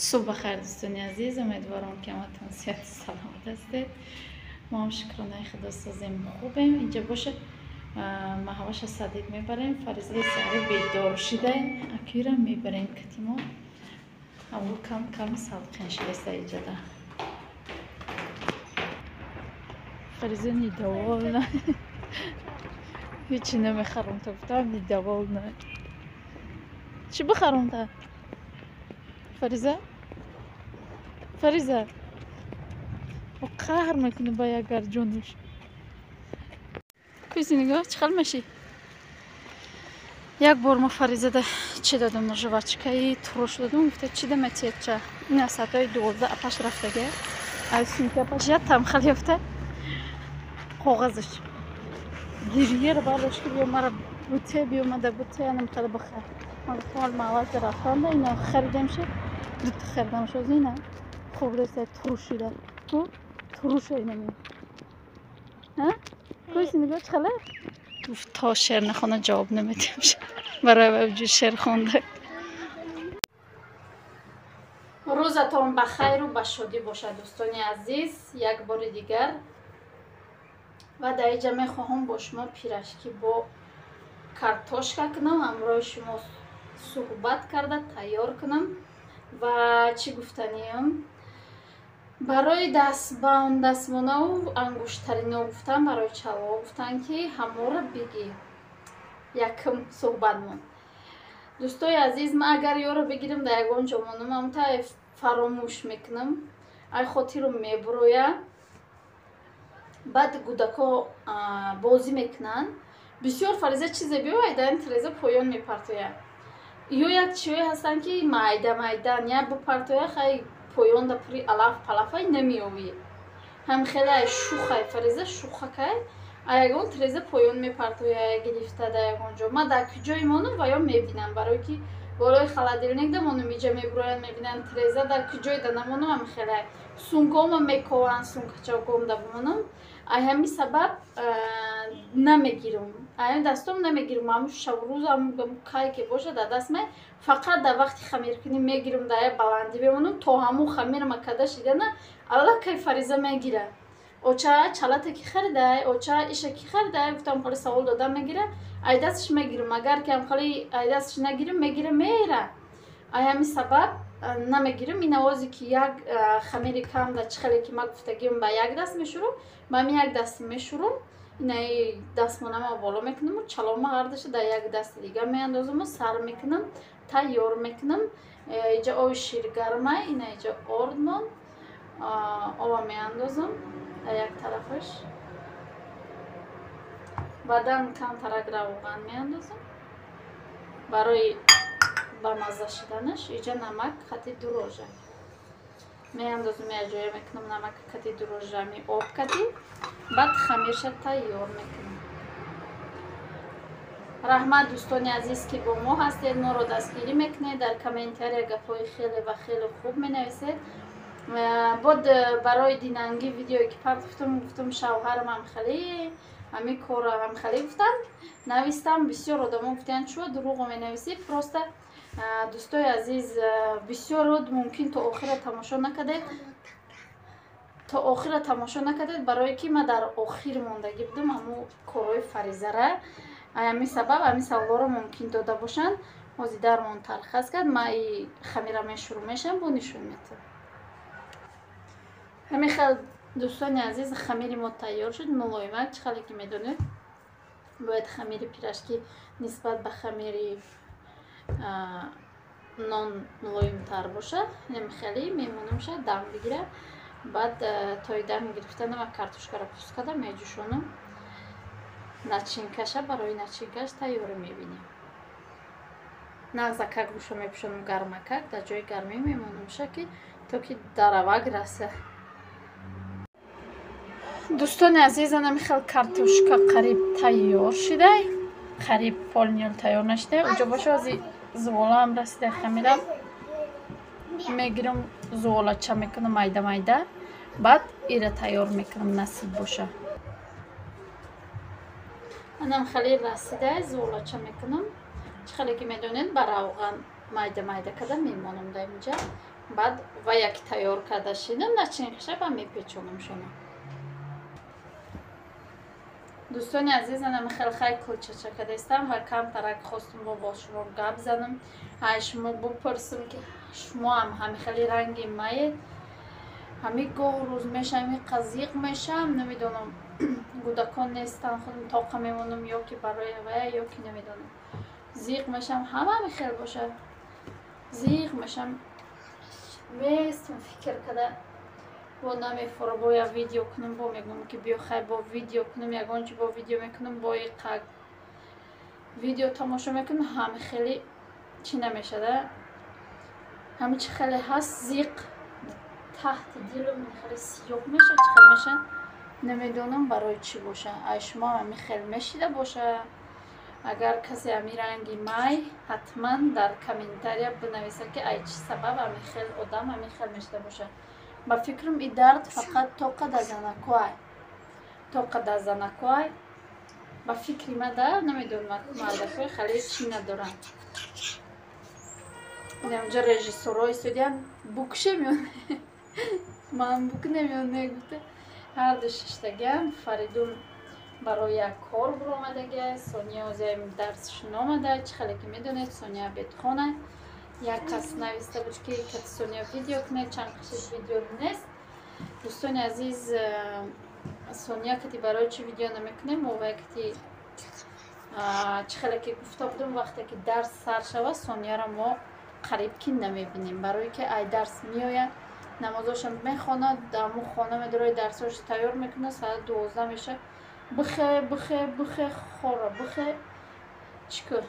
Субҳ бахайр, дӯстони азиз. Умедворам, ки ҳаматон сиҳату саломат ҳастед. Мо ҳам, шукронаи Худо, созем, хубем. Инҷа бошад, Маҳаваша садик мебарем. Фаризаи саҳри бедор шида, акира мебарем катимо. Ҳаво кам кам салқин шидаста иҷода. Фариза недовольна. Ҳечи намехарам та, гуфтам, недовольна. Чӣ бихарам та? Фариза? Фариза? О, қаҳр мекунӣ ба ягар ҷонуш. Кӯзи нигоҳ, чӣ хел мешӣ? Як бор ма Фаризада чӣ додам, жвачкаи туруш додам, гуфта, чӣ даматияча. Ина саатҳои 12 апаш рафтага. Аз сумка апаш як тамхал ёфта коғазаш. Гирьяро бардошт, ки биё мара буте, биё мада буте, анам хела бихар. Ман гуфтам, мағлаза рафтанда ина харидамша, дута харидам шоз, ина хурдеса турушида. Ку туруша инами. Ҳа? Кӯзи нигоҳ, чӣ хела? Гуфт, то шеър нахона ҷавоб наметиҳам. Барои вай шеър хонда. Рӯзатон ба хайру ба шодӣ бошад, дӯстони азиз, як бори дигар. Ва дар инҷа мехоҳам бо шумо пирожки бо картошка кунам, ҳамроҳи шумо суҳбат карда тайёр кунам. Ва чӣ гуфтаниям? Барои дастбанд, дастмонаву ангуштарино гуфтан, барои чалво гуфтан, ки ҳамора бигӣ. Якм суҳбатмон. Дӯстои азиз, ман агар ёро бигирам, дар ягон ҷо монам, амта фаромӯш мекунам, ай хотирам мебуроя. Баъд гудако бозӣ мекунанд. Бисёр Фариза чизе биёяд, дар ин тиреза поён мепартояд. Ё як чиҳое ҳастанд, ки майда майдан, як бипартоя, хай поён да пури алаф палафай намеёвӣ. Ҳам хеле ай шухай Фариза, шухакай. А ягон тиреза поён мепартоя гирифта дар ягон ҷо. Ман дар куҷое монам, ва ё мебинам, барое ки болои холодильник да монам, иҷа мебуроянд, мебинанд тиреза дар куҷое да намонам, ҳам хеле сумкаома мекованд, сумкачаком да бимонам. Ай ҳамин сабаб намегирам. Ай дастом намегирам, ҳамун шабрӯз кай ки бошад, дар даст май, фақат дар вақти хамиркунӣ мегирам, дар як баландӣ мемонам, то ҳамун хамирама када шидана, аллакай Фариза мегира. Оча, чалата ки харидай, оча, иша ки харидай, гуфтам, хали савол дода мегира, ай дасташ мегирам. Агар ки ҳам хали ай дасташ нагирам, мегира, мера. Ай ҳамин сабаб намегирам. Ин овозе ки як хамири кам да, чӣ хеле ки ма гуфтагиам, ба як даст мешӯрам, ба ҳамин як даст мешӯрам. Инаи дастмонама боло мекунаму чалома ҳардаша дар як дасти дига меандозаму сар мекунам, тайёр мекунам. Иҷа оби ширгармай, ина иҷа ордмон, оба меандозам дар як тарафаш, баъдан камтарак равған меандозам барои бамазза шиданаш. Иҷа намак кати дурожа меандозам, якҷоя мекунам намак кати дурожами об кати, баъд хамирша тайёр мекунам. Раҳмат, дӯстони азиз, ки бо мо ҳастед, моро дастгирӣ мекунед, дар комментария гапҳои хеле ва хеле хуб менависед. Бод барои динангӣ видеое ки партофтам, гуфтам, шавҳарам ҳам хеле ҳамин корро ҳам хеле гуфтам, навистам. Бисёр одамо гуфтанд, чӯ дурӯғо менависӣ? Просто, дӯстои азиз, бисёро мумкин то охира тамошо накардед, то охира тамошо накардед, барое ки ман дар охир мондагӣ будам ҳамун корҳои Фаризара. Ҳамин сабаб ҳамин саволҳоро мумкин дода бошанд. Ҳозир дармон тархас кард, ман и хамира мешурӯъ мешавам, бо нишон метавам. Ҳамин хел, дӯстони азиз, хамири мо тайёр шуд, мулоимак. Чӣ хеле ки медонед, бояд хамири пирожки нисбат ба хамири нон мулоимтар бошад. Ҳамин хеле мемонамша дам бигира. Баъд тои дам гирифтанама картошкаро пӯст карда меҷӯшонам, начинкаша, барои начинкаш тайёрӣ мебинем. Нағзакак рӯшо мепӯшонам, гармакак дар ҷои гармӣ мемонамша, ки то ки даравак раса. Дӯстони азиз, ана хел картошка қариб тайёр шидай, қариб полнил тайёр нашидай. Уҷо боша, ози зуволаам расида, хамирам мегирам, зуволача мекунам майда майда, баъд ира тайёр мекунам, насиб боша. Анам хеле расидай, зуволача мекунам. Чӣ хеле ки медонед, ба равған майда майда карда мемонам дар инҷа. Баъд ва як тайёр карда шидам, начинкаша ба мепечонам шуно. Дӯстони азиз, ана хеле хай кулчача кардастам ва камтарак хостум бо шумо гап занам. Ай шумо бупурсам ки шумо ҳам ҳами хеле ранги мает. Ҳами гоҳ рӯз мешам, ҳами қазиқ мешам, намедонам, гудакон нестан, худам тоқа мемонам ё ки барои вая, ё ки намедонам. Зиқ мешам, ҳама ҳами хел бошад. Зиқ мешам, местум фикр карда, бо намефора, бо як видео кунам, бо мегӯям ки биё хай бо видео кунам, ягон чи бо видео мекунам, бо иқак видео тамошо мекунам, ҳами хеле чӣ намешада. Ҳами чи хеле ҳаст, зиқ таҳти дилам хеле сиёҳ меша, чӣ хел меша, намедонам барои чӣ боша. Ай шумо ҳами хел мешида боша. Агар касе ҳами ранги май, ҳатман дар комментария бинависа ки ай чӣ сабаб ҳами хел одам ҳами хел мешида боша. Ба фикрам и дард фақат тоқа дар занакоай. Тоқа дар занакоай. Ба фикри ма да, намедонам, мардакои хеле чӣ надоранд. Инамҷа режиссёрҳо истодиянд, букшем ё не? Ман букнем ё не гуфта. Ҳарду шиштагианд. Фаридун барои як кор буромадагиа, Сония озиам дарсш номада, чӣ хеле ки медонед, Сония бедхона. Як кас нависта буд ки кати Сония видео кунед, чанд қишид видео нест. Дӯстони азиз, Сония кати барои чӣ видео намекунем? Мо вай кати чӣ хеле ки гуфта будем, вақте ки дарс сар шава, Сонияро мо қариб ки намебинем, барое ки ай дарс меояд, намозоша мехонад, даму хона медорои, дарсош тайёр мекунад, соат 12 меша. Бихе, бихе, бихе, хора, бихе. Чӣ кӯ?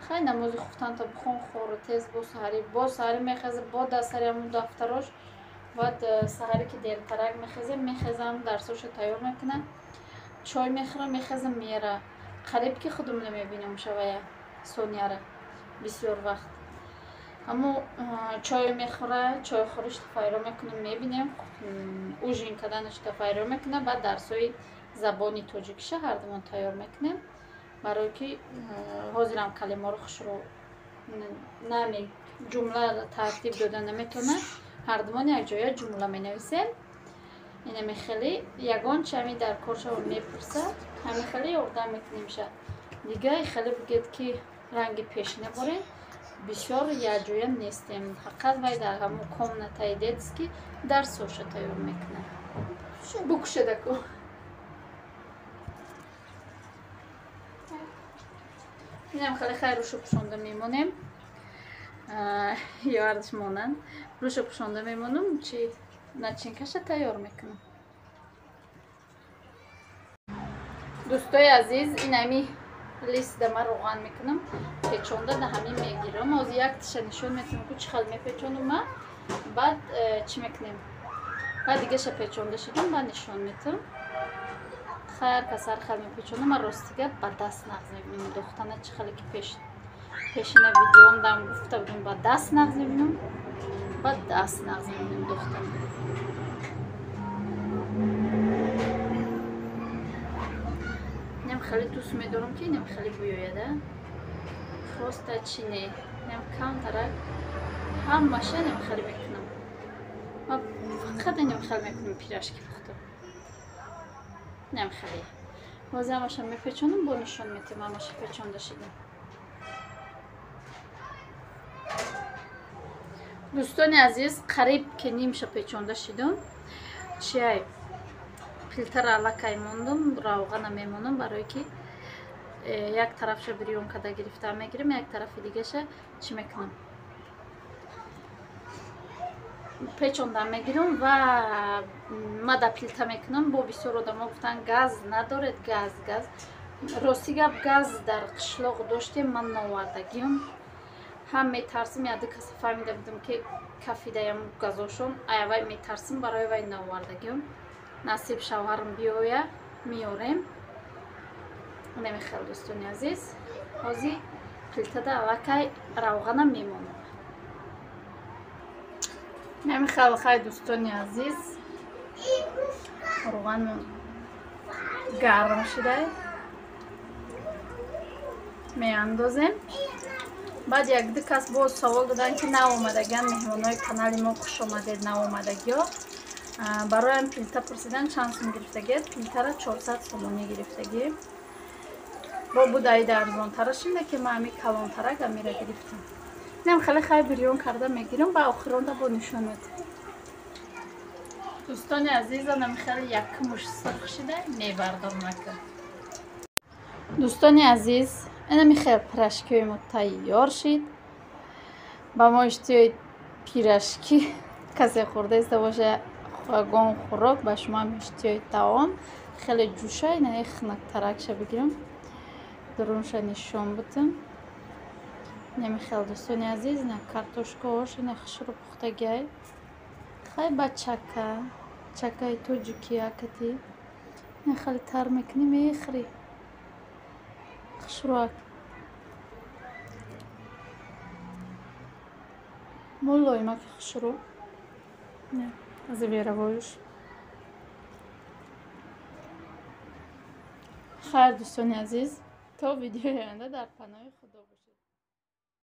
Хай намози хуфтанта бихон, хора тез бо саҳарӣ мехеза, бо дар сари ҳамун дафтарош. Баъд саҳарӣ ки дертарак мехезем, мехезам, дарсоша тайёр мекунам, чой мехӯрам, мехезам, мера. Қариб ки худам намебинам шавая Сонияра бисёр вақт. Аммо чой мехӯра, чойхӯриш тафайро мекунем, мебинем, ужин карданаш тафайро мекунам, баъд дарсҳои забони тоҷикиша ҳардумон тайёр мекунем. Барое ки ҳозирам калимаро хушро наме ҷумла тартиб дода наметавонад, ҳардумон якҷоя ҷумла менависем. Инами хеле ягон чи ҳами дар кор шава мепурсад, ҳами хеле ёрдам мекунем ша. Дига хеле бигӯед ки ранги пешина борем, бисёр якҷоя нестем. Фақат вай дар ҳамон комнатаи детский дарсоша тайёр мекунад. Букушедаку. Инам хеле хай рӯшу пӯшонда мемонем. Ё ардаш монанд. Рӯшу пӯшонда мемонам, чи начинкаша тайёр мекунам. Дӯстои азиз, ин ҳами лист да ман роған мекунам, печонда да ҳамин мегирам. Ҳозир як тиша нишон метавонам ку чӣ хел мепечонам ман. Баъд чӣ мекунем? Баъд дигаша печонда шидам, баъд нишон метавам. Хайр кас ҳар хел мепечонам, ман рости гап ба даст нағз мебинам. Духтана чӣ хеле ки пешина видеом дам гуфта будем, ба даст нағз мебинам, ба даст нағз мебинам духтана. Нем хеле дӯст медорам ки нем хеле буёяда. Просто чӣ не, нем камтарак ҳамаша нем хеле мекунам. Ман фақат нем хеле мекунам пирашки пухта. Нем хеле. Ҳозир ҳамаша мепечонам, бо нишон метавам ҳамаша печонда шидам. Дӯстони азиз, қариб ки нимша печонда шидам. Чиай пилтара аллакай мондум, равғана мемонам, барое ки як тарафша бирён карда гирифта мегирам, як тарафи дигаша чӣ мекунам? Печонда мегирам ва ма да пилта мекунам. Бо бисёр одамо гуфтанд газ надоред, газ, газ. Рости гап газ дар қишлоқ доштем, ман новардагиам. Ҳам метарсим, яду каса фаҳмида будам ки кафидаям газошон, аявай метарсим, барои вай новардагиам. Насиб шавҳарам биёя, меорем. Намехел дӯстони азиз, ҳозир пилтада аллакай равғана мемонам. Намехел хай дӯстони азиз, равғанмон гарм шуда, меандозем. Баъд якду кас боз савол доданд, ки навомадагиан меҳмонҳои канали мо, хуш омадед навомадагиҳо. Бароям плита пурсидан, чанд сум гирифтагӣ. Плитара 400 сомонӣ гирифтагӣ. Бо будаида арзонтараш инда, ки ман ами калонтарак амира гирифтам. Инам хеле хай бирён карда мегирам, ба охиронда бо нишон медиҳам. Дӯстони азиз, анами хеле якмуш сурх шида мебардорам ака. Дӯстони азиз, инами хел пирожкиҳои мо тайёр шид. Ба мо иштиҳои пирожки касе хӯрда иста боша, ягон хӯрок ба шумоам иштиҳои таом. Хеле ҷӯша, инаи хунуктаракша бигирам, дурунша нишон бутам. Инами хел, дӯстони азиз, ина картошкаош, ина хушрӯ пухтагиай. Хай, ба чака, чакаи тоҷики акати, ина хеле тар мекунӣ, мехӯрӣ, хушрӯак, мулоимаки, хушрӯ зверовоюш. Хайр, дӯстони азиз, то видеои оянда дар паноҳи Худо бошед.